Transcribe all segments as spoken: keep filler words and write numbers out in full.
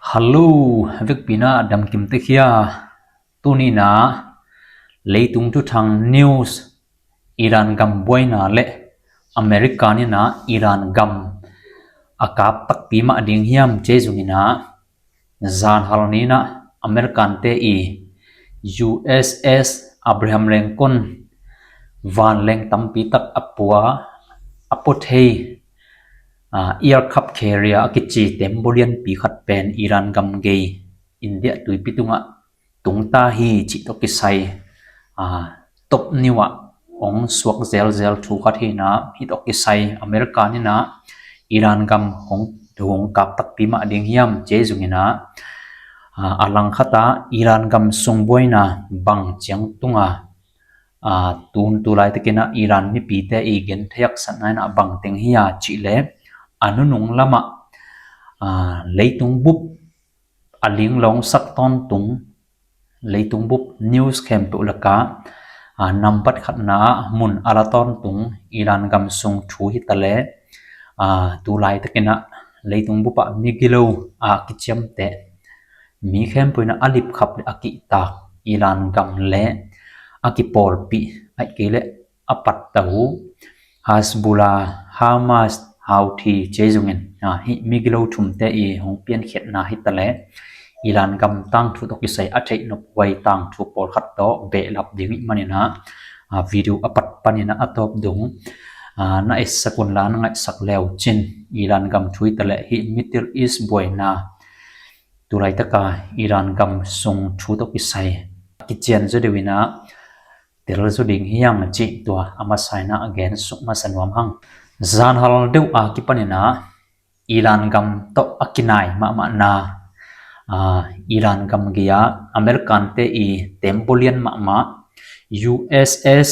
Hallo, vekpi-in ah damkim tek hia? Tuni-in ah leitung thuthang news, Iran gam buaina le America in ah Iran gam a kap takpi mah ding hiam ci zongin ah, zanhal ni-in ah American-te i U S S Abraham Lincoln vanleng tampi tak a pua, a pua thei, ah, aircraft carrier a kici tembaw lianpi khat pen Iran gam gei India tuipi tungah tung ta hi cih tawh kisai, ah, top news ah hong suak zelzel thu khat hi-in ah, hih tawh kisai American in ah Iran gam hong, hong kap takpi mah ding hiam ci zongin ah, ah, a langkhat ah Iran gam sung buaina bang ciang tung a, ah, tun tu laitakin ah Iran mipite i genthei haksatna in ah bang teng hi a cih leh, a nunung lamah, ah, leitung bup a linglawngsak tawntung, leitung bup news khempeuh lakah, ah, nambat khatna ah mun a la tawntung Iran gam sung thu hi ta leh, ah, tu laitakin ah leitung bup ah migilo a kiciamteh, mi khempeuh in ah a lipkhap le a kihtak Iran gam le a kipawlpih, ahih kei leh a patta uh Hezbollah, Hamas, Houthi ci zongin, ah, hih migilo thumte i hong piankhiatna hi ta leh, Iran gam tangthu tawh kisai a theih nophuai tangthu pawlkhat tawh behlap ding ih manin ah, ah, video a pat panin ah a tawp dong, ah, na etsak un la na ngaihsak le uh cin. Iran gam thu hi ta leh hih Middle East buaina, tu laitaka Iran gam sung thu tawh kisai kician zaw deuh in ah tel zaw ding hi hang a cih tua a masa in ah gen suk masa nuam hang. Zanhal deuh a kipanin ah Iran gam tawh a kinai mahmahna, ah, Iran gam gei-a American-te i tembaw lian mahmah U S S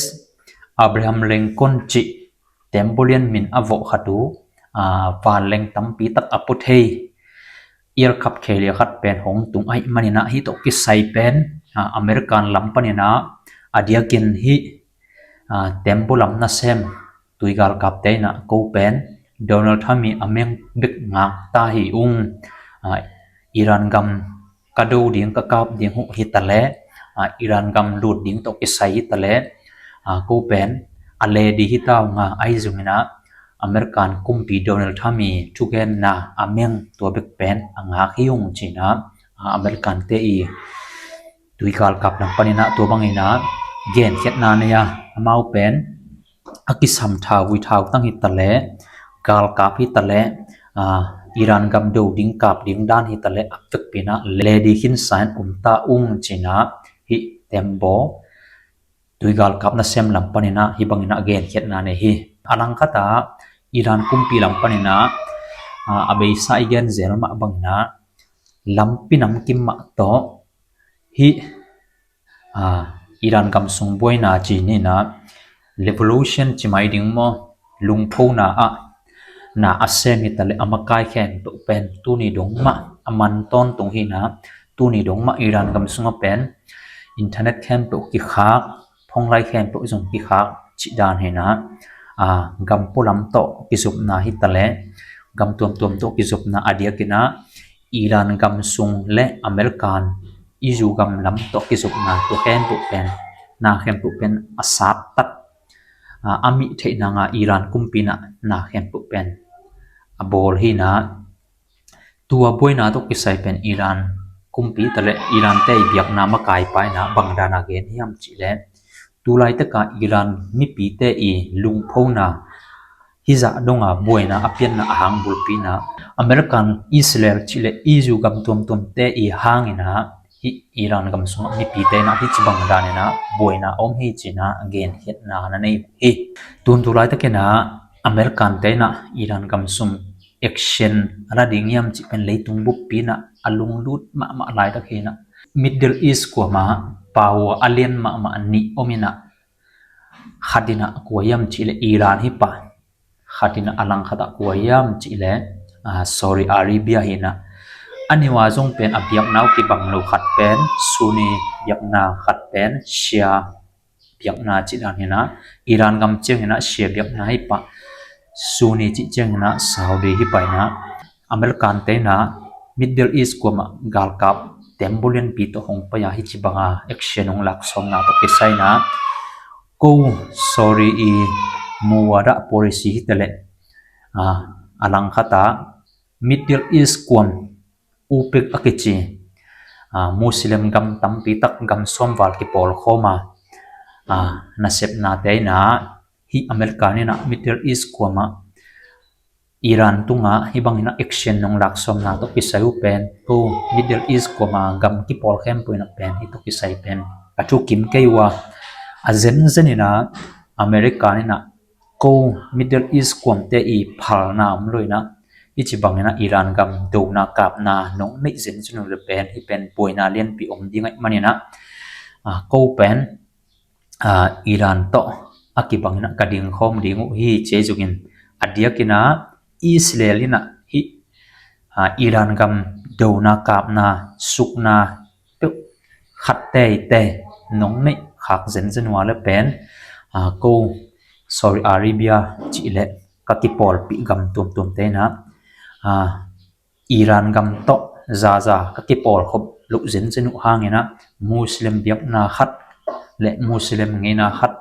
Abraham Lincoln cih tembaw lian min a vawh khat uh, ah, vanleng tampi tak a pua thei aircraft carrier khat pen hong tung ahih manin ah, hih tawh kisai pen, ah, American lam panin ah a diakin hih, ah, tembaw lam nasem tui galkapte in ah ko pen Donald Trump i a meng bek ngak ta hi ung. Ah, Iran gam ka do ding, ka kap ding uh hi ta leh, ah, Iran gam lut ding tawh kisai hi ta leh, ah, ko pen a le di hi ta ung a, ahi zongin ah American kumpi Donald Trump i thugenna a meng tua bek pen a ngak hi ung ci-in ah, ah, American-te i tui galkap lam panin ah tua bangin ah genkhiatna nei a, amau pen a kisam thauvui thautang hi ta leh, galkap hi ta leh, ah, Iran gam do ding kap ding dan hi ta leh, a vekpi-in ah le di khinsa in om ta ung ci-in ah hih tembaw tui galkap nasem lam panin ah hih bangin ah genkhiatna nei hi. A langkhat ah Iran kumpi lam panin ah, ah, a beisa i gen zel mah bangin ah lampi namkim mah tawh hih, ah, Iran gam sung buaina ci-in ah revolution ci mai ding maw, lungphona ah na a sem hi ta leh, a makai khempeuh pen tuni dong mah a man tawntung hi-in ah, tuni dong mah Iran gam sungah pen internet khempeuh kikhak, phone line khempeuh zong kikhak cih dan hi-in ah, ah, gam pualam tawh kizopna hi ta leh, gam tuamtuam tawh kizopna a diakin ah Iran gam sung le American, E U gam lam tawh kizopna tua khempeuh pen, na khempeuh pen a sat tak, ah, a mih theih nang a Iran kumpi in ah na khempeuh pen a bawl hi-in ah, tua buaina tawh kisai pen Iran kumpi ta leh Iran-te i biakna makaipa in ah bang dan a gen hiam cih leh, tu laitaka Iran mipite i lungphona hizah dong a buaina a pianna a hang bulpi in ah, American, Israel cih leh E U gam tuamtuamte i hangin ah hih Iran gam sungah mipite in ah hih ci bang dan in ah buaina om hi ci-in ah genkhiatna na nei uh hi. Tun tu laitakin ah American-te in ah Iran gam sung action a la ding hiam cih pen leitung buppi in ah a lunglut mahmah laitak hi-in ah, Middle East kuamah power a lian mahmah nih om in ah, khat in ah kua hiam cih leh Iran hi pah, khat in ah a langkhat ah kua hiam cih leh, ah, Saudi Arabia hi-in ah, a niua zong pen a biakna uh kibang lo, khat pen Sunni biakna, khat pen Shia biakna cih dan hi-in ah, Iran gam ciangin ah Shia biakna hi pah, Sunni cih ciangin ah Saudi hi pah in ah, American-te in ah Middle East kuamah galkap tembaw lianpi tawh hong pai a, hih ci banga action hong lak sawmna tawh kisai in ah, ko Saudi i muwada policy hi ta leh, a, a langkhat ah Middle East kuam OPEC a kici, a, Muslim gam tampi tak gam sawmval kipawlkhawm a, a, nasepnate in ah, hih America in ah Middle East kuamah Iran tungah hih bangin ah action hong lak sawmna tawh kisai uh pen, ko Middle East kuamah gam kipawl khempeuh in ah pen hih tawh kisai pen ka thukim kei uh a, a zenzen in ah America in ah ko Middle East kuamte i phalna om lo in ah, hih ci bangin ah Iran gam dona kapna nong neih zenzen uh leh pen hih pen buaina lianpi om ding ahih manin ah, a, ko pen, a, Iran tawh a kibangin ah ka dingkhawm ding uh hi ci zongin, a diakin ah Israel in ah hih, a, Iran gam dona kapna sukna peuh khat teitei nong neih khak zenzen uh leh pen, a, ko Saudi Arabia cih leh ka kipawlpih gam tuamtuamte in ah, a, Iran gam tawh zaza ka kipawlkhop loh zenzen uh hangin ah Muslim biakna khat leh Muslim ngeina khat,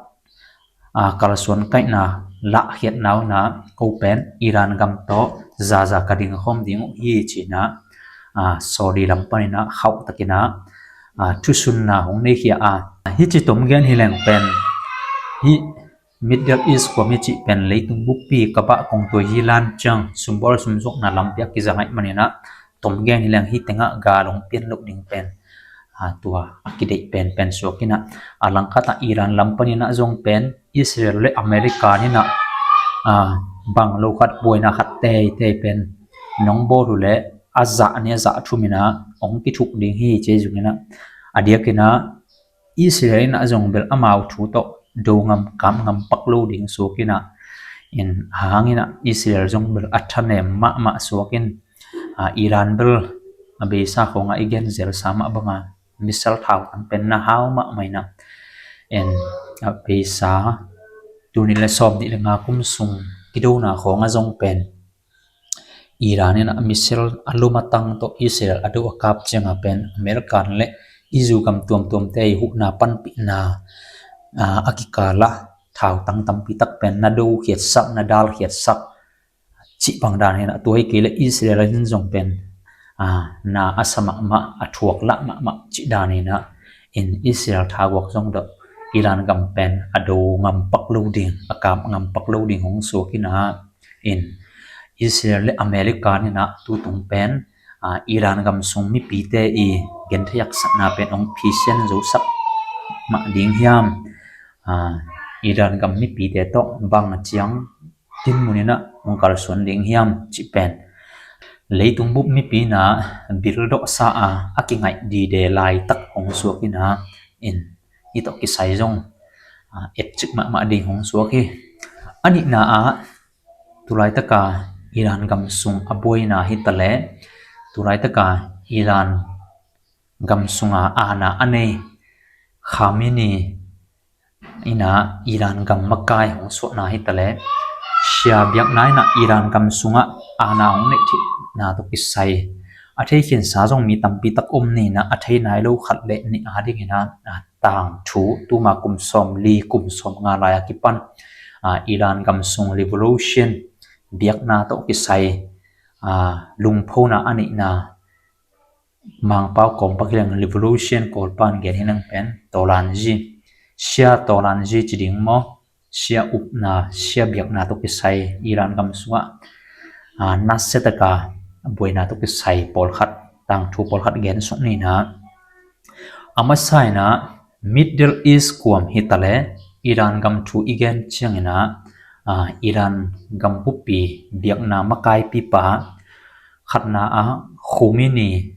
a, kalsuan kaihna lahkhiatna uh in ah ko pen Iran gam tawh zaza ka dingkhawm ding uh hi ci-in ah, a, Saudi lam panin ah khauhtakin ah, a, thusunna hong neikhia a, hih ci tom gen hi leng pen hih Middle East kuam i cih pen leitung buppi kabah kongtuai hi lan ciang sumbawl sumzuakna lampi a kizang ahih manin ah, tom gen hi leng hih tengah gal hong pian loh ding pen, a, tua a kideih penpen suak in ah, a langkhat ah Iran lam panin ah zong pen Israel leh America in ah, a, bang lo khat buaina khat teitei pen nong bawl uh leh a zah nih a zah thum in ah hong kithuk ding hi ci zongin ah, a diakin ah Israel in ah zong bel amau thu tawh do ngam kap ngam pak lo ding suak in ah, in hangin ah Israel zong bel a thanem mahmah suak in, a, Iran bel a beisa khawngah i gen zelsa mah banga missile thautang pen na hau mahmah in ah, in a beisa tul nih leh sawm nih leh nga kum sung kidona khawngah zong pen Iran in ah missile a lum a tang tawh Israel a do a kap ciangah pen America leh i zu gam tuamtuamte i huhna panpihna, a, a kikal ah thautang tampi tak pen na do khiatsak, na dal khiatsak cih bang dan hi in ah, tua hi kei leh Israel in zong pen, a, na a sa mahmah, a thuak lah mahmah cih dan hi in ah, in Israel thaugawk zong tawh Iran gam pen a do ngam pak lo ding, a kap ngam pak lo ding hong suak in ah, in Israel leh America in ah tutung pen, a, Iran gam sung mipite i genthei haksatna pen hong phisian zosak mah ding hiam, a, Iran gam mipite tawh bang a ciang dinmun in ah hong kalsuan ding hiam cih pen leitung bup mipi in ah bildawhsa a, a kingaih dide laitak hong suak in ah, in hih tawh kisai zong, a, etcik mahmah ding hong suak hi. A nihna ah, tulaitaka Iran gam sung a buaina hi ta leh, tulaitaka Iran gam sunga aana a nei Khamenei in ah Iran gam makai hong suahna hi ta leh, Shia biakna in ah Iran gam sungah aana hong neih theihna tawh kisai a theikhinsa zong mi tampi tak om ni in ah, a thei nai lo khat leh nih a dingin ah, a, tangthu tuma kum sawmli kum sawmnga lai a kipan, a, Iran gam sung revolution biakna tawh kisai, a, lungphona a neihna Mangpau kawmpak hi leng revolution Kawlpan gen hi leng pen Tolanji, Shia Tolanji ci ding maw, Shia upna, Shia biakna tawh kisai Iran gam sungah, a, nasia taka buaina tawh kisai pawlkhat, tangthu pawlkhat gen suk ni in ah, a masa in ah Middle East kuam hi ta leh Iran gam thu i gen ciangin ah, a, Iran gam buppi biakna makaipipa khatna ah Khomeini,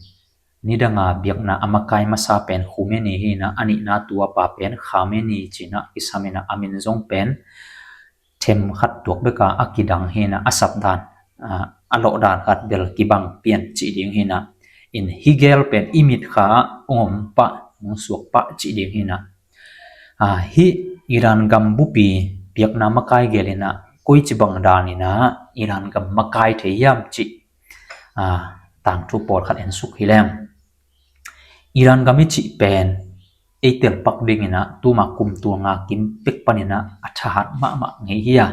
nidanga biakna a makai masa pen Khomeini hi in ah, a nihna tuapa pen Khamenei ci in ah kisam in ah, a min zong pen themkhat tuak beka a kidang hi in ah, a sapdan, a, a lawhdan khat bel kibang pian cih ding hi in ah, in hih gel pen i mitkha ah hong om pah, hong suak pah cih ding hi in ah, a, hih Iran gam buppi biakna makai gel in ah koici bang dan in ah Iran gam makai thei hiam cih, a, tangthu pawlkhat en suk hi leng. Iran gam i cih pen ei telpak dinginah tuma kum tul nga kim pek paninah a thahat mahmah ngei hi a.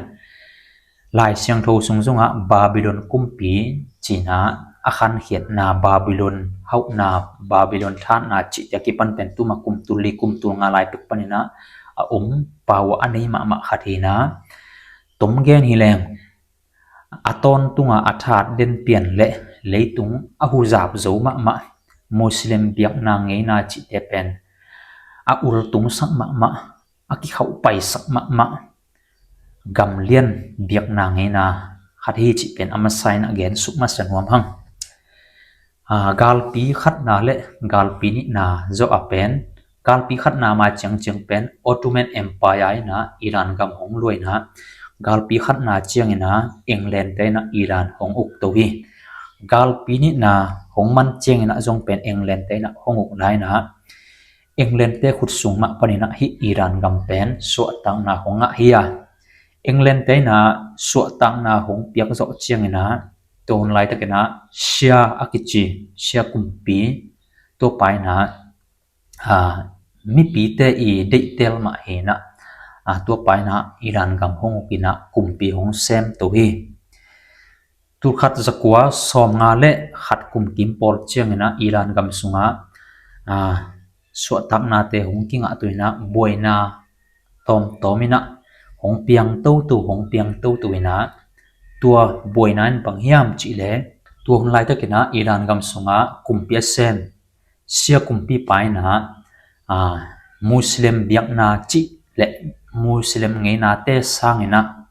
Lai Siangtho sung zongah Babylon kumpi cinah a khankhiatna, Babylon hauhna, Babylon thahatna cihte a kipan pen tuma kum tul li kum tul nga lai pek paninah a om pau a nei mahmah khat hinah. Tom gen hi leng, a tawntunga a thahat den pian le leitung a huzap zo mahmah Muslim biakna ngeina cihte pen a ultungsak mahmah, a kikhauhpaisak mahmah gamlian biakna ngeina khat hi cih pen a masa inah gen suk masa nuam hang. Aa, galpi khatna le galpi nihna zawh a pen, galpi khatna ma ciangciang pen Ottoman Empire inah Iran gam hong luaina, galpi khatna cianginah England te inah Iran hong ukto hi. Galpi nihna hong man cianginah zong pen England te inah hong ukna inah England te khut sung mah paninah hih Iran gam pen suahtakna hong ngah hi a. England te inah suahtakna hong piak zawh cianginah tua hun laitakinah Shia a kici, Shia kumpi, tua pa inah, aa, mipite i deihtel mah hinah, aa, tua pa inah Iran gam hong ukinah kumpi hong semto hi. Tulkhat zakua sawmnga le khat kum kim pawl cianginah Iran gam sungah, aa, suahtaknate hong kingahto inah buaina tawmtawm inah hong piang toto, hong piang toto inah tua buaina in bang hiam cihleh tua hun laitakinah Iran gam sungah kumpi a sem Shia kumpipa inah, aa, Muslim biakna cih le Muslim ngeinate sanginah,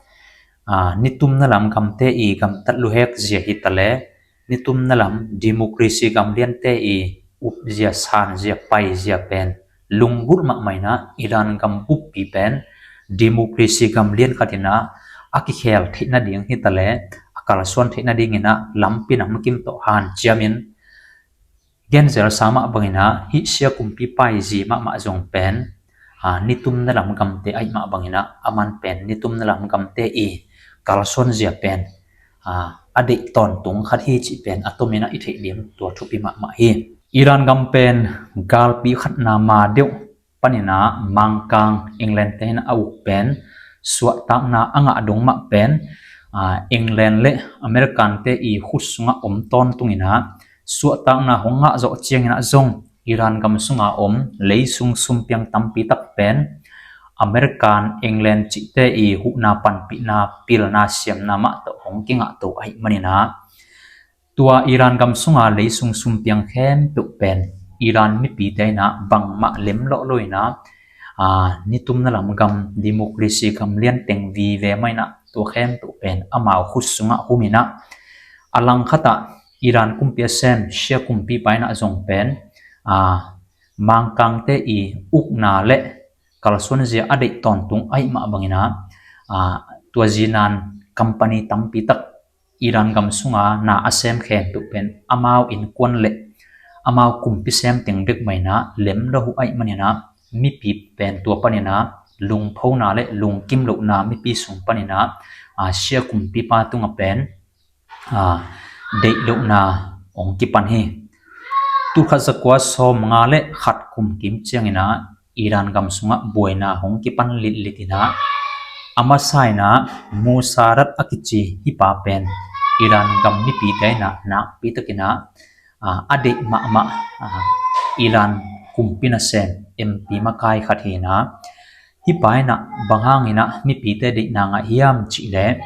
aa, nitumna lam gamte i gamtat luhek zia hitaleh nitumna lam democracy gamliante i upzia, sanzia, paizia pen lunggulh mahmah inah Iran gam buppi pen democracy gamlian khat inah a kikhel theih nading hitaleh a kalsuan theih nadinginah lampi namkim tawh hanciamin genzel sa mah banginah hih Shia kumpipa i zi mahmah zong pen, aa, nitumna lam gamte aih mah banginah a man pen nitumna lam gamte i kalsuanzia pen, aa, a deih tawntung khat hi cih pen a tominah i theih ding tua thupi mahmah hi. Iran gam pen galpi khatna ma deuh paninah Mangkang England te inah a uk pen suahtakna a ngah dong mah pen, aa, England le American te i khut sungah om tawntunginah suahtakna hong ngah zawh cianginah zong Iran gam sunga om leisung sumpiang tampi tak pen American, England cihte i huhna panpihna, pilna, siamna mah tawh hong kingahto ahih maninah tua Iran gam sunga leisung sumpiang khempeuh pen Iran mipite inah bangmah lem lawh lo inah, aa, nitumna lam gam, democracy gam lianteng vive mah inah tua khempeuh pen amau khut sungah hum inah a langkhatah Iran kumpi a sem Shia kumpipa inah zong pen, aa, Mangkangte i ukna le kalsuanzia a deih tawntung ahih mah banginah, aa, tua zinan company tampi tak Iran gam sunga na a sem khempeuh pen amau innkuan le amau kumpi sem teng bek mah inah lem lawh uh ahih maninah mipi pen tua paninah lungphona le lungkim lohna, mipi sung paninah, aa, Shia kumpipa tungah pen, aa, deih lohna hong kipan hi. Tulkhat zakua sawmnga le khat kum kim cianginah Iran gam sungah buaina hong kipan litlit inah a masa inah Musarat a kici hih pa pen Iran gam mipite inah nakpi takinah, aa, a deih mahmah, aa, Iran kumpi nasem M P makai khat hinah hih pa inah bang hanginah mipite deihna ngah hiam cihleh,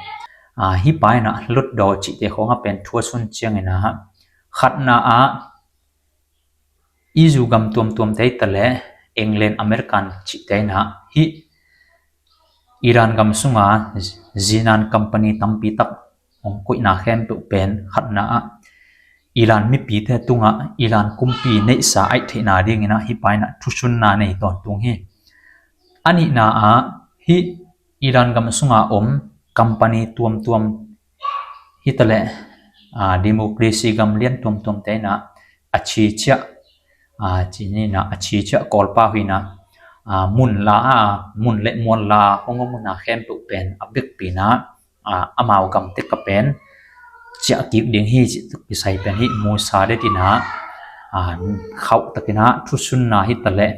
aa, hih pa inah lotdaw cihte khawngah pen thuasun cianginah khatna ah izu gam tuamtuamte hitaleh England, American cihte inah hih Iran gam sunga zinan company tampi tak hong koihna khempeuh pen khatna ah Iran mipite tungah Iran kumpi neihsa aih theihna dinginah hih pa inah thusunna nei tawntung hi. A nihna ah hih Iran gam sunga om company tuamtuam hitaleh, aa, democracy gam lian tuamtuamte inah a ciciah, aa, cininah a ciciah Kawlpa huinah, aa, mun la a, mun le mual la hong om huna khempeuh pen a bekpinah, aa, amau gam tek a pen ciah kik ding hi cih kisai pen hih Mossad in ah, a, khauh takin ah thusunna hi taleh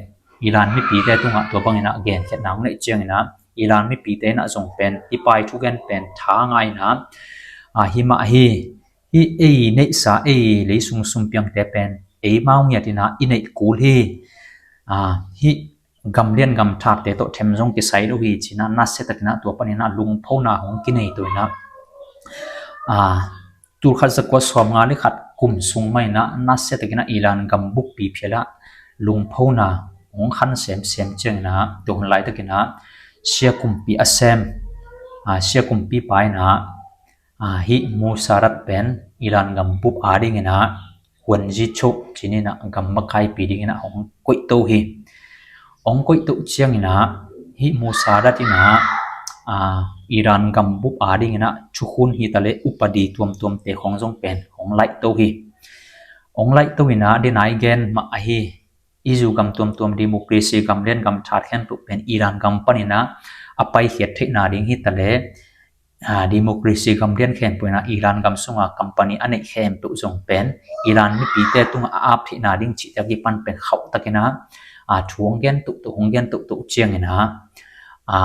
Iran mipite tungah tua bangin ah genkhiatna hong neih ciangin ah Iran mipite in ah zong pen hih pai thugen pen tha ngah in ah, a, hi mah hi, hih ei neihsa ei leisung sumpiangte pen eimau ngiat in ah i neih kul hi. A, hih gam lian gam thatte tawh them zong kisai lo hi ci-in ah nasia takin ah tua panin ah lungphona hong kinei to in ah, a, tul khat za kua sawm nga le khat kum sung mah in ah nasia takin ah Iran gam buppi phial ah lungphona hong khan semsem ciangin ah tua hun laitakin ah sia kumpi a sem, a, sia kumpipa in ah, a, hih Mossad pen Iran gam bup adingin ah Huan Zhi Cho ci-in ah gam makaipi dingin ah hong koihto hi. Hong koihto ciangin ah hih Mossad in ah, a, Iran gam bup adingin ah thukhun hi taleh upadi tuamtuamte khong zong pen hong laihto hi. Hong laihto in ah denai gen mah ahi, i zu gam tuamtuam democracy gam lian gam that khempeuh pen Iran gam panin ah a paikhiat theihna ding hi taleh, a, democracy gam lian khempeuh in ah Iran gam sunga company a neih khempeuh zong pen Iran mipite tungah a ap theihna ding cihte a kipan pen khauh takin ah, a, thu hong gen tohtoh hong gen tohtoh ciangin ah, a,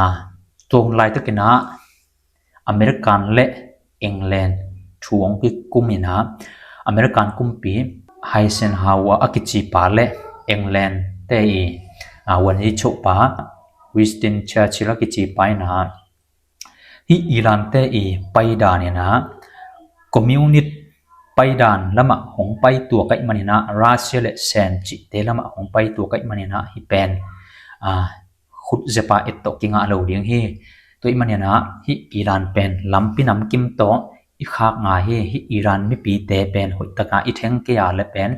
tua hun laitakin ah American le England thu hong kikum in ah American kumpi Eisenhower a kicipa le England te i, a, Huan Zhi Cho pa Winston Churchill a kicipa in ah hih Iran te i paidan in ah communist paidan lamah hong pai tuak ahih manin ah Russia le Sen cihte lamah hong pai tuak ahih manin ah hih pen, a, khut zepa et tawh kingah lo ding hi. Tua ahih manin ah hih Iran pen lampi namkim tawh i khak ngai hi. Hih Iran mipite pen hoihtaka i theng kei a le pen,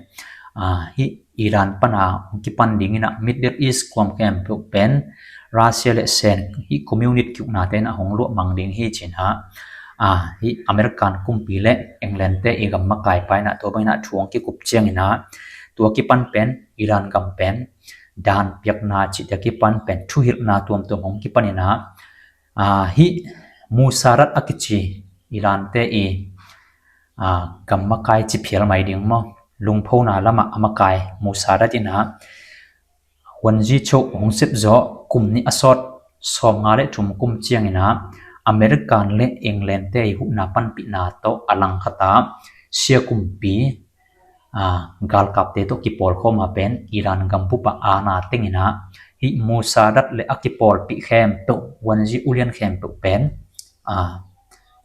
a, hih Iran pana hong kipan dingin ah Middle East kuam khempeuh pen Russia le Sen hih communist kiuknate in ah hong luahmang ding hi ci-in ah, a, hih American kumpi le England te i gam makaipa in ah tua bangin ah thu hong kikup ciangin ah tua kipan pen Iran gam pen dan piakna cihte a kipan pen thuhilhna tuamtuam hong kipan in ah, a, hih Mossad a kici Iran te i, a, gam makai ci phial mai ding maw, lungphona lamah a makai Mossad in ah Huan Zhi Cho hong sep zawh kum nih a sawt sawm nga le thum kum ciangin ah American le England te i huhna panpihna tawh a langkhat ah sia kumpi, a, galkapte tawh kipawl khawm a pen Iran gam bup ah aana teng in ah hih Mossad le a kipawlpih khempeuh Huan Zhi ulian khempeuh pen, a,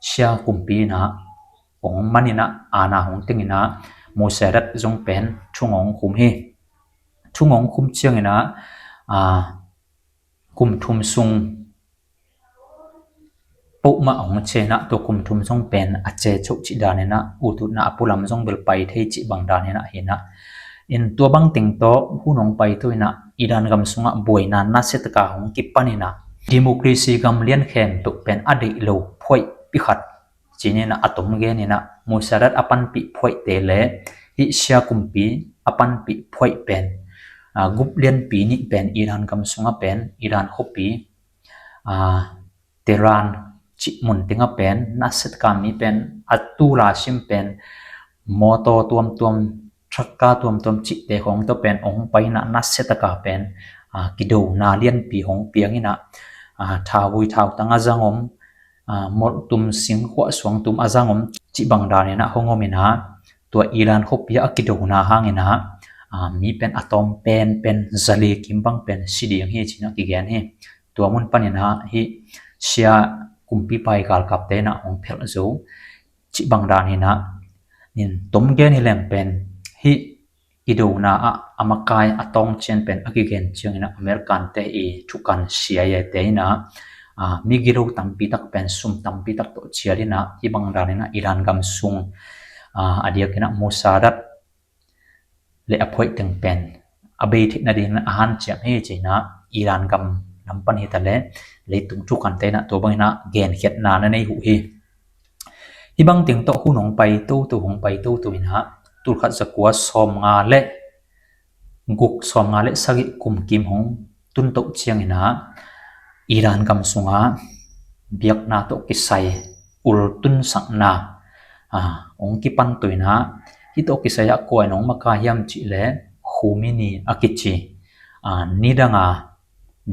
sia kumpi in ah hong man in ah aana hong teng in ah Mossad zong pen thung hong khum hi. Thung hong khum ciangin ah, a, kum thum sung peuhmah hong ciah in ah tua kum thum zong pen a ciah choh cih dan in ah ututna a pualam zong bel pai thei cih bang dan in ah hi in ah, in tua bang teng tawh hun hong paito in ah Iran gam sungah buaina nasia taka hong kipan in ah democracy gam lian khempeuh pen a deih lo phuaihpi khat ci-in ah a tom gen in ah Mossad a panpih phuaihte le hih sia kumpi a panpih phuaih pen, a, group lianpi nih pen Iran gam sungah pen Iran khuapi, a, Tehran cih mun tengah pen nasia taka mi pen a tul a sim pen mawtaw tuamtuam, truck tuamtuam cihte khawng tawh pen hong pai in ah nasia taka pen, a, kidona lianpi hong piang in ah, a, thauvui thautang a zang om, a, molhtum singkhuah suangtum a zang om cih bang dan in ah hong om in ah tua Iran khuapi a kidona hangin ah, a, mi pen a tawm pen pen zali kim bang pen si ding hi ci-in ah kigen hi. Tua mun panin ah hih sia kumpipa i galkapte in ah hong phelh zo cih bang dan in ah, in tom gen hi leng pen hih kidona ah a makai a tawng cian pen a kigen ciangin ah American te i thukan C I A te in ah, a, migilo tampi tak pen sum tampi tak tawh cial in ah hih bang dan in ah Iran gam sung, a, a diakin ah Mossad le a phuaih teng pen a bei theih nading a hanciam hi ci-in ah Iran gam lam pan hi taleh leitung thukante in ah tua bangin ah genkhiatna na nei uh hi. Hih bang teng tawh hun hong pai toto hong pai toto in ah tul khat za kua sawm nga le guk sawm nga le sagih kum kim hong tun toh ciangin ah Iran gam sungah biakna tawh kisai ultunsakna a, hong kipan tuina, hih tawh kisai ah kua in hong makai hiam cih leh Khomeini a kici, a, nidanga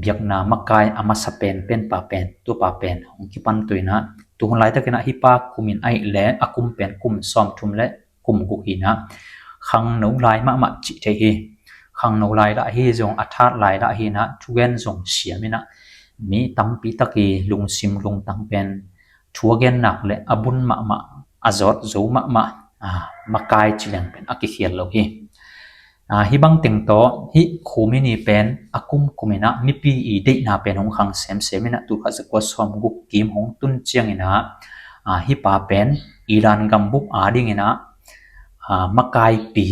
biakna makai a masa pen, pen pa pen, tua pa pen hong kipan tuina, tu hun laitakin ah hih pa kumin ahih leh a kum pen kum sawmthum le kum guk hi-in ah, khangno lai mahmah cih thei hi. Khangno lai lah hi zong, a that lai lah hi-in ah, thugen zong siam in ah, mi tampi tak i lungsim lungtang pen thu a gen nak le a bun mahmah, a zawt zo mahmah, a, makai ci leng pen a kikhial lo hi. A, hih bang teng tawh hih Khomeini pen a kum kum in ah mipi i deihna pen hong khang semsem in ah, tul khat za kua sawmguk kim hong tun ciangin ah, a, hih pa pen Iran gambup a dingin ah, a, makaipi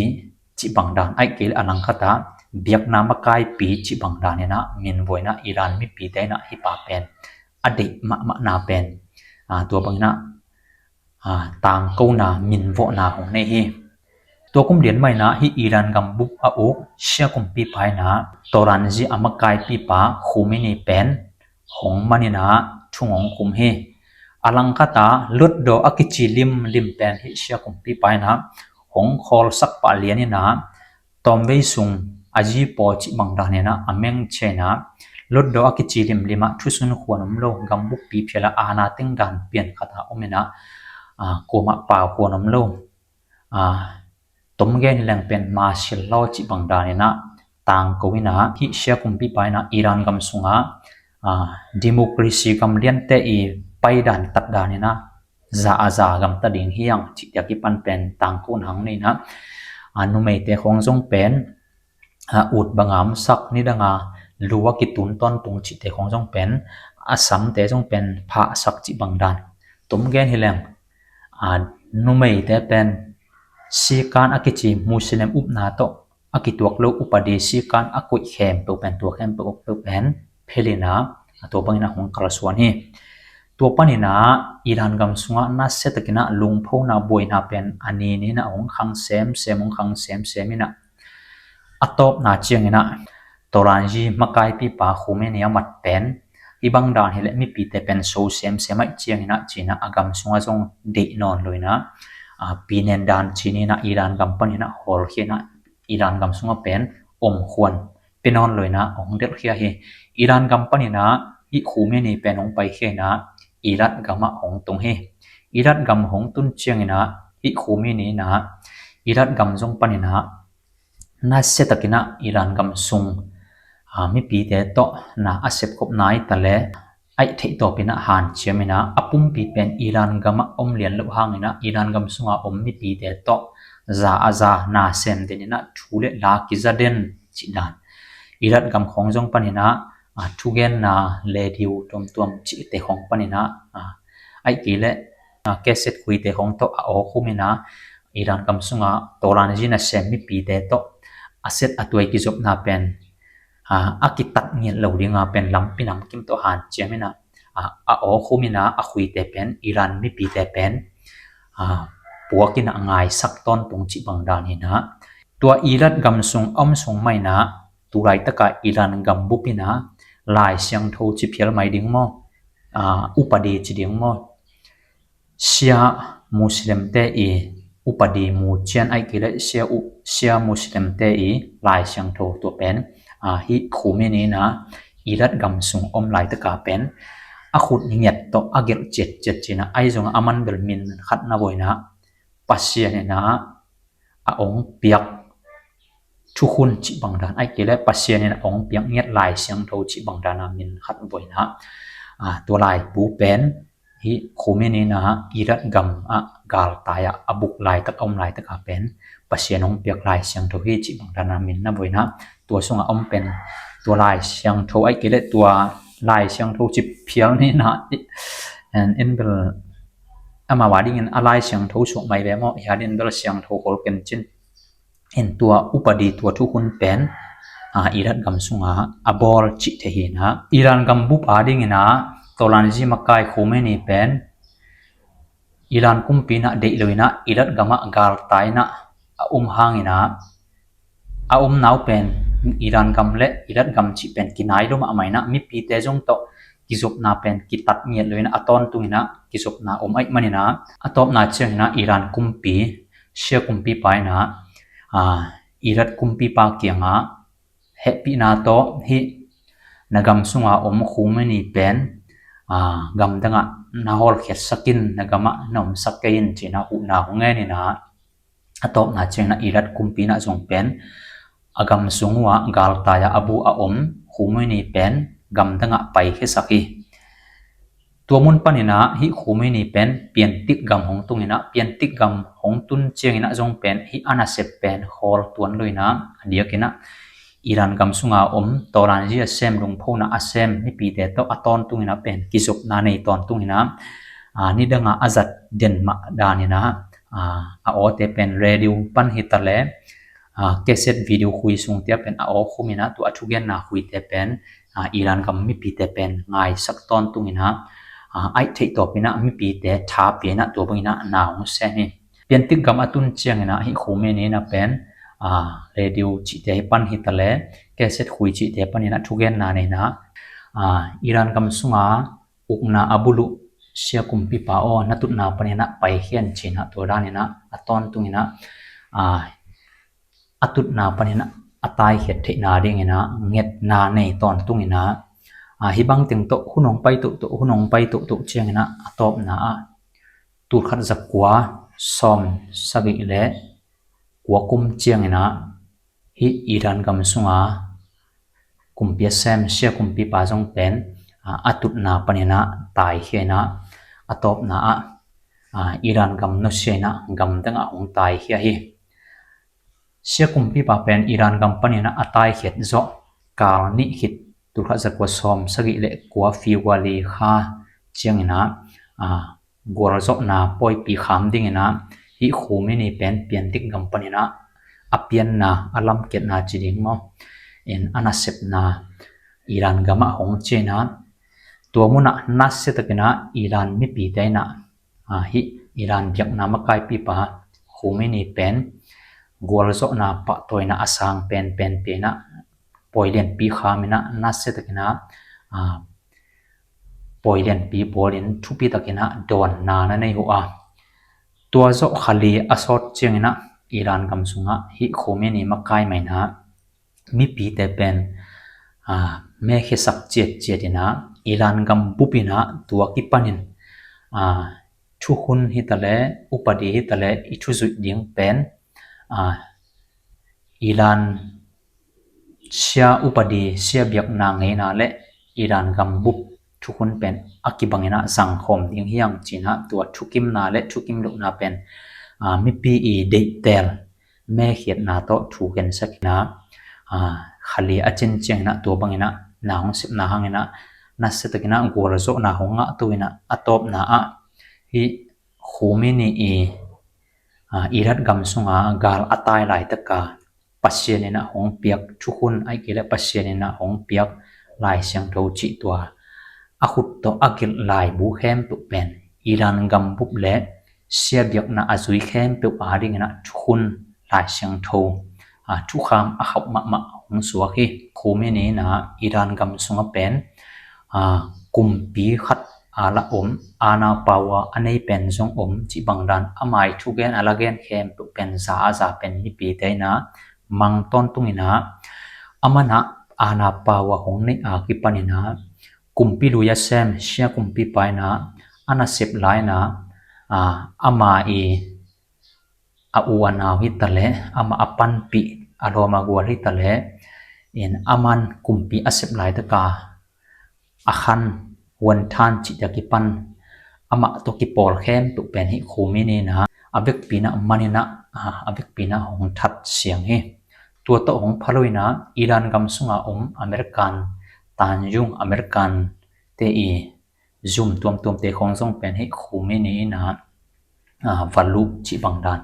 cih bang dan, ahih kei leh a langkhat ah biakna makaipi cih bang dan in ah min vuaina, Iran mipite in ah hih pa pen a deih mahmahna pen, a, tua bangin ah, a, tangkona, min vuahna hong nei hi. Tua kum lian mah in ah hih Iran gambup a uk sia kumpipa in ah Toranji a makaipipa Khomeini pen hong man in ah thung hong khum hi. A langkhat ah Lhotdo a kici limlim pen hih sia kumpipa in ah hong khawlsak pah lian in ah, tawmvei sung a zi paw cih bang dan in ah a meng cia in ah, Lhotdo a kici limlim ah thusun khuan om lo, gambukpi phial ah aana teng dan pian khat ah om in ah, a, kuamah pau khuan om lo, a, tom gen hi leng pen martial law cih bang dan in ah tangko in ah, hih sia kumpipa in ah Iran gam sungah, a, democracy gam liante i paidan tatdan in ah za a za gamta ding hi hang cih te a kipan pen tangkona hong nei in ah, a, numeite khawng zong pen, a, ut banga omsak, nidanga lu a kitun tawntung cihte khawng zong pen, a samte zong pen phahsak cih bang dan. Tom gen hi leng, a, numeite pen sikan a kici Muslim upna tawh a kituak lo upadi sikan a koih khempeuh pen, tua khempeuh peuh pen phel in ah, a, tua bangin ah hong kalsuan hi. Tua panin ah Iran gam sungah nasia takin ah lungphona buaina pen a ni ni in ah hong khang semsem, hong khang semsem in ah, a tawpna ciangin ah Toranji makaipipa Khomeini a mat pen hih bang dan hi leh mipite pen so semsem ahih ciangin ah ci-in ah a gam sungah zong deih nawn lo in ah, a, pinen dan ci-in ah Iran gam panin ah hawlkhia in ah Iran gam sungah pen om khuan pia nawn lo in ah hong delhkhia hi. Iran gam panin ah hih Khomeini pen hong paikhia in ah Iraq gam ah hong tung hi. Iraq gam hong tun ciangin ah hih Khomeini in ah Iraq gam zong panin ah nasia takin ah Iran gam sung, a, mipite tawh na a sepkhop nai ta leh, ahih theih tawpin ah hanciam in ah, a pumpi pen Iran gam ah om lian loh hangin ah Iran gam sunga om mipite tawh za a za, na sem den in ah thu le la kiza den cih dan. Iraq gam khawng zong panin ah, a, thugenna radio tuamtuam cihte khawng panin ah, a, ahih kei leh, a, cassette khuite khawng tawh a aw khum in ah, Iran gam sunga Toranji nasem mipite tawh a set a tuai kizopna pen, a, a kitat ngiat lo dinga pen lampi namkim tawh hanciam in ah, a, a aw khum in ah a khuite pen Iran mipite pen, a, puak in ah ngaisak tawntung cih bang dan hi in ah, tua Iraq gam sung a om sung mah in ah, tu laitaka Iran gam bup in ah Lai Siangtho ci phial mai ding maw, a, upadi ci ding maw, sia Muslimte i upadi, mu cian ahih kei leh sia u-, sia Muslimte i Lai Siangtho, tua pen, a, hih Khomeini in ah Iraq gam sung om laitaka pen a khut ngiat tawh a gelh ciatciat ci-in ah, ahi zongah aman bel min khat na vuah in ah, Pasian in ah a hong piak thukhun cih bang dan, ahih kei leh Pasian in a hong piak ngiat Lai Siangtho cih bang dan a min khat vuah in ah, a, tua laibu pen hih Khomeini in ah Iraq gam ah galtai ah a buk laitak, a om laitaka pen Pasian hong piak Lai Siangtho hi cih bang dan a min na vuah in ah, tua sungah om pen tua Lai Siangtho ahih kei leh tua Lai Siangtho ci phial ni in ah, en, en bel amau a dingin a Lai Siangtho suak mai ve maw, hih a dingin bel Siangtho khol ken cin. En, tua upadi, tua thukhun pen, a, Iraq gam sunga a bawl cih thei hi in ah, Iran gam bup a dingin ah Toranji makai Khomeini pen Iran kumpi in ah deih lo in ah Iraq gam ah galtai in ah a om hangin ah, a omna uh pen Iran gam le Iraq gam cih pen kinai lo mahmah in ah, mipite zong tawh kizopna pen kitat ngiat lo in ah, a tawntung in ah kizopna om ahih manin ah, a tawpna ciangin ah Iran kumpi, Shia kumpipa in ah, ah, Iraq kumpipa kiangah hehpihna tawh hih na gam sunga om Khomeini pen, aa, gamdangah na hawlkhiatsak in, na gamah na omsak kei in, ci-in ah huhna hong ngen in ah, a tawpna ciangin ah Iraq kumpi in ah zong pen a gam sung uhah galtai-a a bu a om Khomeini pen gamdangah paikhiasak hi. Tua mun panin ah hih Khomeini pen piantik gam hong tung in ah, piantik gam hong tun ciangin ah zong pen hih a nasep pen khawl tuan lo in ah, a diakin ah Iran gam sunga om, tawlanzi a sem, lungphona a sem mipite tawh a tawntung in ah pen kizopna nei tawntung in ah, aa, nidangah a zat den mah dan in ah, aa, a awte pen radio pan hi ta leh, aa, cassette video khui sungte ah pen a aw khum in ah tua a thugenna khuite pen, aa, Iran gam mipite pen ngaisak tawntung in ah, aa, aih theih tawpin ah mipite tha pia in ah tua bangin ah na hong sem hi. Piantik gam a tun ciangin ah hih Khomeini in ah pen, aa, radio cihte hi pan hi ta leh, cassette khui cihte panin ah thugenna nei in ah, aa, Iran gam sunga ukna a buluh Shia kumpipa aw, na tutna panin ah paikhia in, ci-in ah tua danin ah a tawntung in ah, aa, a tutna panin ah a taikhiat theihna dingin ah ngetna nei tawntung in ah, aa, hih bang teng tawh hun hong pai tohtoh, hun hong pai tohtoh ciangin ah a tawpna ah tulkhat zakua sawm sagih le kua kum ciangin ah hih Iran gam sunga kumpi a sem Shia kumpipa zong pen, aa, a tutna panin ah taikhia in ah, a tawpna ah, aa, Iran gam nusia in ah gamdangah hong taikhia hi. Shia kumpipa pen Iran gam panin ah a taikhiat zawh kal nih khit, tulkhat zakua sawm sagih le kua February kha ciangin ah, aa, gualzawhna pawipi kham dingin ah hih Khomeini pen piantik gam panin ah a pianna, a lamkiatna ci ding maw, in a nasepna Iran gamah hong ciah in ah, tua munah nasia takin ah Iran mipite in ah, aa, hih Iran biakna makaipipa Khomeini pen gualzawhna pahtawina a sang penpen pia in ah pawi lianpi kham in ah, nasia takin ah, aa, pawi lianpi bawlin thupi takin ah dawnna na nei uh a. Tua zawh kha li a sawt ciangin ah Iran gam sungah hih Khomeini makai mah in ah mipite pen, aa, mekhiasak ciatciat in ah Iran gam bup in ah tua kipanin, aa, thukhun hi ta leh, upadi hi ta leh i thuzuih ding pen, aa, Iran Shia upadi, Shia biakna ngeina le Iran gam bup thukhun pen a kibangin ah zangkhawm ding hi hang, ci-in ah tua thukimna le thukim lohna pen, aa, mipi i deihtel mekhiatna tawh thugensak in ah, aa, kha li a cin ciangin ah tua bangin ah na hong sepna hangin ah nasia takin ah gualzawhna hong ngahto in ah, a tawpna ah hih Khomeini i, aa, Iran gam sunga gal a tai laitaka Pasian in ah hong piak thukhun, ahih kei leh Pasian in ah hong piak Lai Siangtho cih tua a khut tawh a gelh laibu khempeuh pen Iran gam bup le Shia biakna a zui khempeuh adingin ah thukhun, Lai Siangtho, aa, thukham a khauh mahmah hong suak hi. Khomeini in ah Iran gam sungah pen, aa, kumpi khat a la om, aana, power a nei pen zong om, cih bang dan ama i thugen a la gen khempeuh pen za a za pen mipite in ah mang tawntung in ah, aman ah aana, power hong neih a kipan in ah kumpi lui a sem Shia kumpipa in ah a nasep lai in ah, aa, ama i a u a nau hi ta leh, amah a panpih a lawm a gual hi ta leh, in aman kumpi a sep laitaka a khan, huanthan cihte a kipan amah tawh kipawl khempeuh pen hih Khomeini in ah a vekpi in ah man in ah, a, a vekpi in ah hong that siang hi. Tua tawh hong pha lo in ah Iran gam sunga om American tanzung, American te i zum tuamtuamte khawng zong pen hih Khomeini in ah, aa, va luh cih bang dan.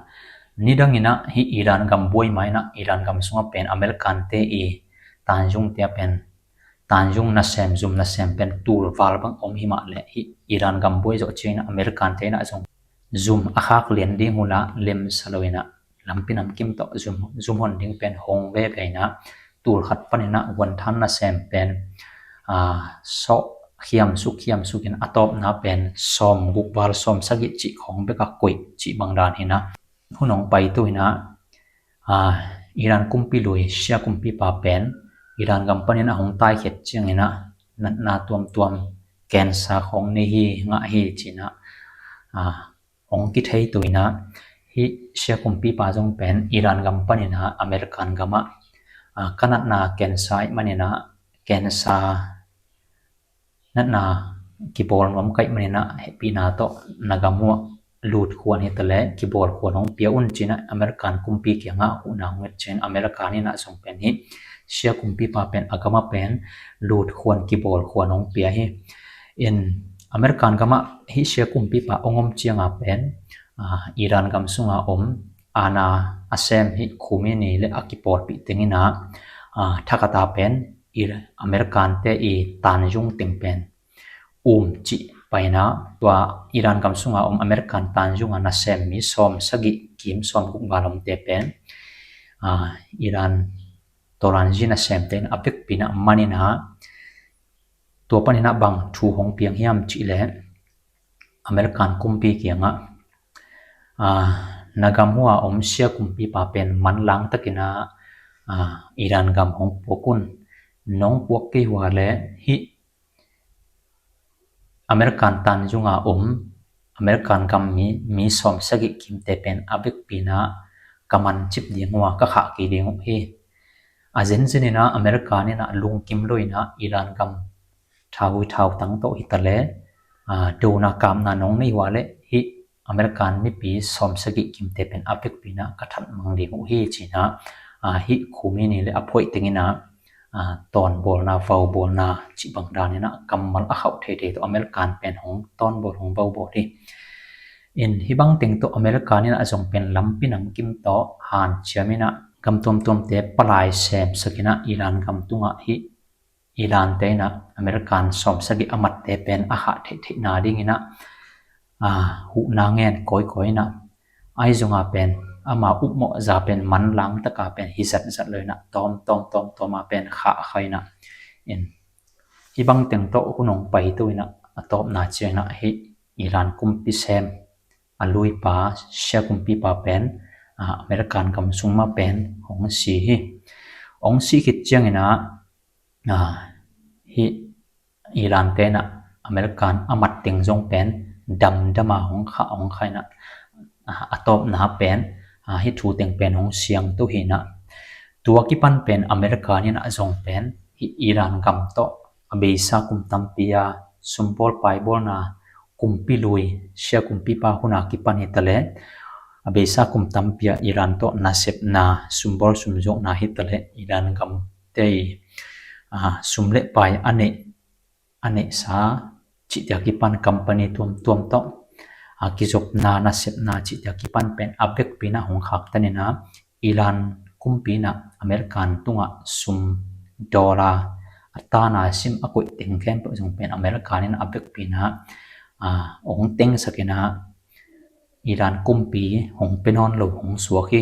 Nidang in ah hih Iran gam buai ma in ah Iran gam sungah pen American te i tanzung te ah pen, tanzung nasem, zum nasem pen tul val bang om hi mah leh, hih Iran gam buai zawh ciangin ah American te in ah zong zum a khak lian ding uh la lem sa lo in ah lampi namkim tawh zum, zum hon ding pen hong veve in ah, tul khat panin ah huanthan nasem pen, aa, sawh khiamsuk khiamsuk in a tawpna pen sawm guk val sawm sagih cih khawng bek a koih cih bang dan hi na. Hun hong pai tu hi na, ah, Iran kumpi lui Shia kumpipa pen Iran gam panin a hong taikhiat ciangin ah natna tuamtuam, cancer khawng nei hi, ngah hi ci-in ah, ah, hong kithei tu hi na. Hih Shia kumpipa zong pen Iran gam panin ah American gam ah, ah, ka natna cancer ahih manin ah cancer natna kibawl nuam ka hih manin ah hehpihna tawh na gam uh ah lut khuan hi ta leh kibawl khuan hong pia un ci-in ah American kumpi kiangah huhna hong nget ciangin American in ah zong pen hih Shia kumpipa pen a gam ah pen lut khuan kibawl khuan hong pia hi. In American gam ah hih Shia kumpipa hong om ciang a pen, ah, Iran gam sung a om aana a sem hih Khomeini le a kipawlpih teng in ah, ah, thakhat a pen American te i tanzung teng pen um cih pai in ah, tua Iran gam sung a om American tanzung a nasem mi sawm sagih kim sawm guk val omte pen, ah, Iran tawlanzi nasemte in a vekpi in ah man in ah, tua panin ah bang thu hong piang hiam cih leh American kumpi kiangah, ah, na gam uh a om Shia kumpipa pen manlang takin ah, ah, Iran gam hong puak un. Nong puak kei uh a leh hih American tanzung a om American gam mi, mi sawm sagih kimte pen a vekpi in ah ka man cip ding uh a, ka khah kei ding uh hi. A zenzen in ah American in ah lungkim lo in ah Iran gam thau hi thau tang tawh hi ta leh, ah, dona kapna nong nei uh a leh hih American mipi sawm sagih kimte pen a vekpi in ah ka that mang ding uh hi ci-in ah, ah, hih Khomeini le a phoih teng in ah, ah, tawnbawlna, vaubawlna cih bang dan in ah kammal a khauh theithei tawh American pen hong tawnbawl hong vaubawl hi. In hih bang teng tawh American in ah zong pen lampi namkim tawh hanciam in ah gam tuamtuamte palai semsak in ah Iran gam tungah hih Iran te in ah American sawm sagih a matte pen a khah theihtheihna ding in ah, ah, huhna ngen kawikawi in ah, ahi zong a pen ama upmawh za pen manlang tak a pen hi zatzat lo in ah tawm tawm tawm tawm a pen khah kha in ah. In hih bang teng tawh hun hong pai tu in ah a tawpna ciang in ah hih Iran kumpi sem a luipa Shia kumpipa pen, ah, American gam sung mah pen hong si hi. Hong si khit ciang in ah, ah, hih Iran te in ah American a mat teng zong pen damdam a hong khah hong khah in ah, ah, a tawpna pen, ah, hih thu teng pen hong siang tu hi in ah. Tua kipan pen American in ah zong pen hih Iran gam tawh a beisa kum tampi a sumbawl paibawlna, kumpi lui Shia kumpipa hun a kipan hi ta leh a beisa kum tampi a Iran tawh nasepna, sumbawl sumzuakna hi ta leh Iran gam te i, ah, sum le pai a neih, a neihsa cihte a kipan company tuamtuam tawh, ah, kizopna, nasepna cihte a kipan pen a vekpi in ah hong khaktan in ah Iran kumpi in ah American tungah sum, dollar, a tana sim a koih teng khempeuh zong pen American in ah a vekpi in ah, ah, hong tengsak in ah Iran kumpi hong pia nawn lo hong suak hi.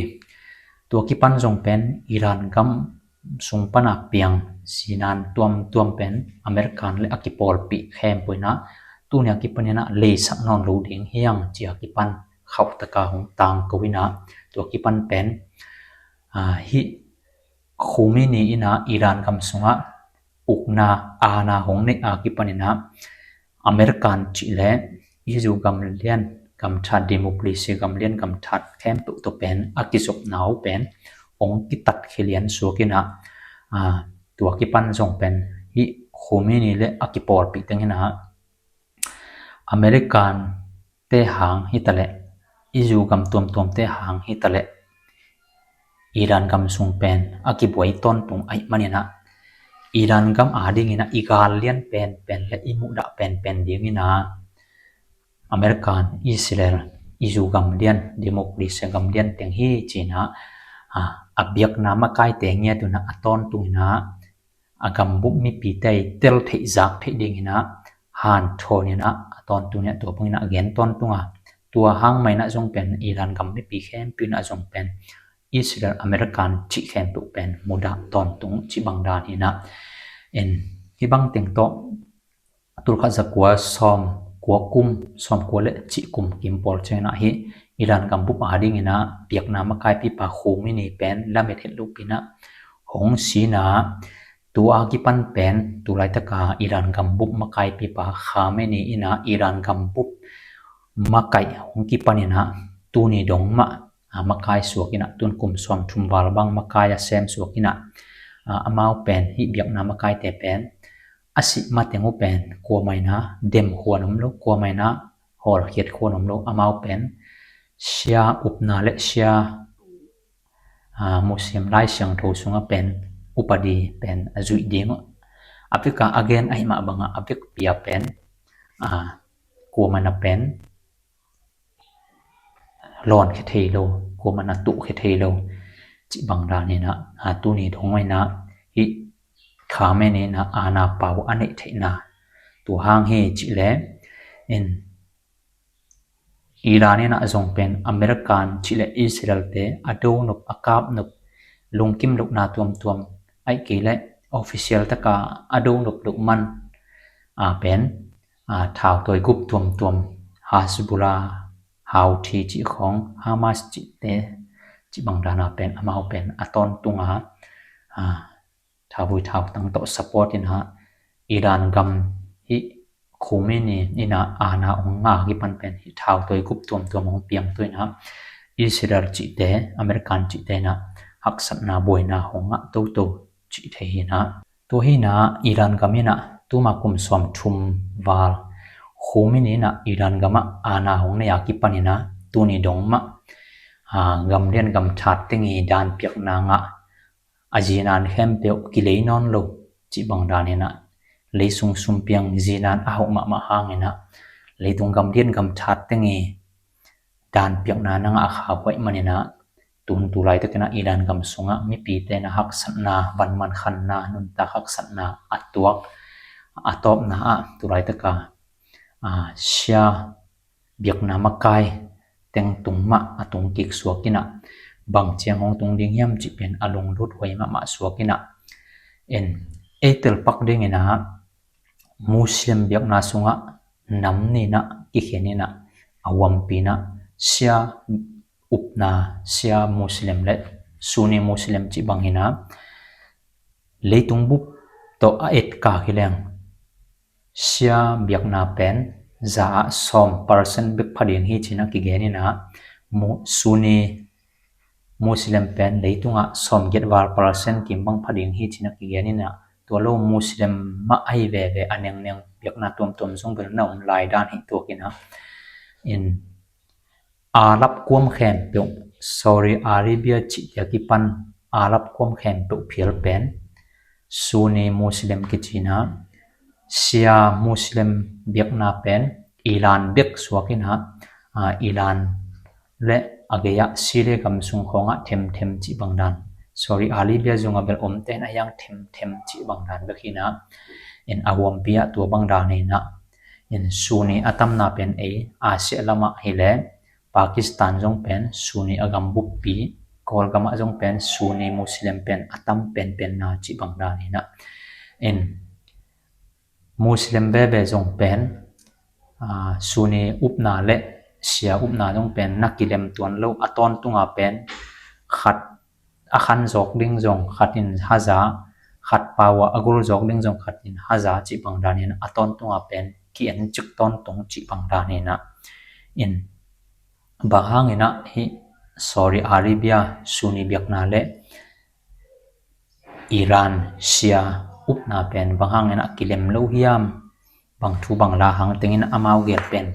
Tua kipan zong pen Iran gam sung pan a piang sinan tuamtuam pen American le a kipawlpih khempeuh in ah tuni a kipan in ah leisak nawn lo ding hi hang ci a kipan khauh tak a hong tangko in ah tua kipan pen, ah, hih Khomeini in ah Iran gam sungah ukna, aana hong neih a kipan in ah American cih leh i zu gam lian gam that, democracy gam lian gam that khempeuh tawh pen a kizopna uh pen hong kitatkhia lian suak in ah, ah, tua kipan zong pen hih Khomeini le a kipawlpih teng in ah American te hang hi ta leh, i zu gam tuamtuamte hang hi ta leh, Iran gam sung pen a kibuai tawntung ahih manin ah Iran gam adingin ah i gal lian penpen le i muhdah penpen dingin ah American, Israel, i zu gam lian, democracy gam lian teng hi ci-in ah, ah, a biakna makaite ngiat un ah a tawntung in ah a gambup mipite i tel theih zak theih dingin ah hanthawn in ah a tawntung in ah tua bangin ah a gen tawntung a, tua hang mah in ah zong pen Iran gam mipi khempeuh in ah zong pen Israel, American cih khempeuh pen mudah tawntung cih bang dan hi in ah. En, hih bang teng tawh tulkhat zakua sawm kua kum, sawm kua le cih kum kim pawl ciangin ah hih Iran gambup a dingin ah biakna makaipipa Khomeini pen lamet het lupin ah hong si in ah, tua kipan pen tu laitaka Iran gambup makaipipa Khamenei in ah Iran gambup makaih hong kipanin ah tuni dong mah a makai suak in ah, tun kum sawm thum val bang makai a sem suak in ah, a, amau pen hih biakna makaite pen a sih mateng uh pen kuamah in ah dem khuan om lo, kuamah in ah hawlkhiat khuan om lo, amau pen Shia upna le Shia, a, Muslim Lai Siangtho sungah pen upadi pen a zuih ding uh. A vek a a gen ahih mah bangah a vekpi a pen, a, kuamah in a pen lawnkhia thei lo, kuamah in a tuhkhia thei lo cih bang dan in ah, a, tuni dong in ah hih Khamenei in ah aana pau a neih theihna, tua hang hi cih leh in Iran in ah zong pen American cih leh Israel te a do nop, a kap nop, lungkim lohna tuamtuam, ahih kei leh official taka a do nop loh man a pen, a, thautawi gup tuamtuam, Hezbollah, Houthi cih khawng, Hamas cihte cih bang dan a pen amau pen a tawntung a, a, thauvui thautang tawh support in ah Iran gam hih Khomeini in ah aana hong ngah kipan pen hih thautawi gup tuamtuam hong piang tu in ah Israel cihte, American cihte in ah haksatna buaina hong ngah toto cih thei hi in ah. Tua hi in ah Iran gam in ah tuma kum sawm thum val Khomeini in ah Iran gamah aana hong nei a kipan in ah tuni dong mah, a, gam lian gam that teng i dan piakna ngah, a zinan khempeuh kilei nawn lo cih bang dan in ah, leisung sumpiang zinan a hauh mahmah hangin ah, leitung gam lian gam that teng i dan piakna na ngah a khauhuaih man in ah, tun tu laitakin ah Iran gam sungah mipite in ah haksatna, vanman khanna, nuntak haksatna a tuak, a tawpna ah tu laitaka, a, Shia biakna makai teng tung mah a tung kik suak in ah, bang ciang hong tung ding hiam cih pen a lunglut huai mahmah suak in ah, en, ei telpak ding in ah Muslim biakna sungah nam nih in ah kikhen in ah, a huampi in ah Shia upna, Shia Muslim le Sunni Muslim cih bang hi in ah, leitung bup tawh a etkak hi leng Shia biakna pen za ah sawm percent bek pha ding hi ci in ah kigen in ah, Mu-, Sunni Muslim pen leitungah sawm giat val percent kim bang pha ding hi ci in ah kigen in ah, tua lo Muslim mah ahi veve a nengneng biakna tuamtuam zong bel na om lai dan hi tuak in ah, in Arab kuam khempeuh, Saudi Arabia cihte a kipan Arab kuam khempeuh phial pen Sunni Muslim kici in ah, Shia Muslim biakna pen Iran bek suak in ah, a, Iran le a gei ah Syria gam sung khawngah themthem cih bang dan, Saudi Arabia zungah bel omte in a hiang themthem cih bang dan bek hi in ah, in a huampi ah tua bang dan hi in ah, in Sunni a tamna pen ei Asia lamah hi leh Pakistan zong pen Sunni a gam buppi, Kawlgam ah zong pen Sunni Muslim pen a tam penpenna cih bang dan hi in ah, in Muslim veve zong pen, a, Sunni upna le Shia upna zong pen na kilem tuan lo, a tawntunga pen khat a khan zawk ding zong khat in haza, khat pau ah a gul zawk ding zong khat in haza cih bang dan in a tawntunga pen ki-en cik tawntung cih bang dan in ah, in bang hangin ah hih Saudi Arabia Sunni biakna le Iran Shia upna pen bang hangin ah kilem lo hiam, bang thu bang la hang tengin amau gel pen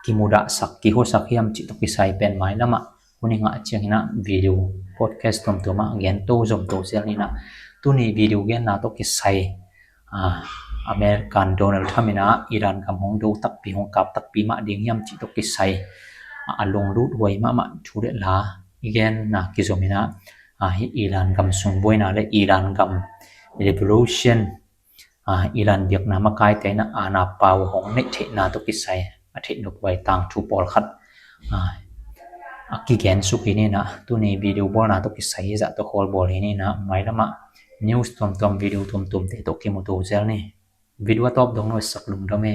kimudahsak, kihuasak hiam cih tawh kisai pen mailam ah hun i ngah ciangin ah video podcast tuamtuam ah gen to zom to zel ni in ah, tuni video genna tawh kisai, a, American Donald Trump in ah Iran gam hong do takpi, hong kap takpi mah ding hiam cih tawh kisai, a, a lunglut huai mahmah thu le la i genna kizom in ah, a, hih Iran gam sung buaina le Iran gam revolution, a, Iran biakna makaite in ah aana pau hong neih theihna tawh kisai a theih nop huai tangthu pawlkhat, a, a kigen suk hi ni in ah, tuni video bawlna tawh kisai hizah tawh khawl bawl hi ni in ah, mailam ah news tuamtuam, video tuamtuamte tawh kimu to zel ni. Video a tawp dong nuaisak lungdam e.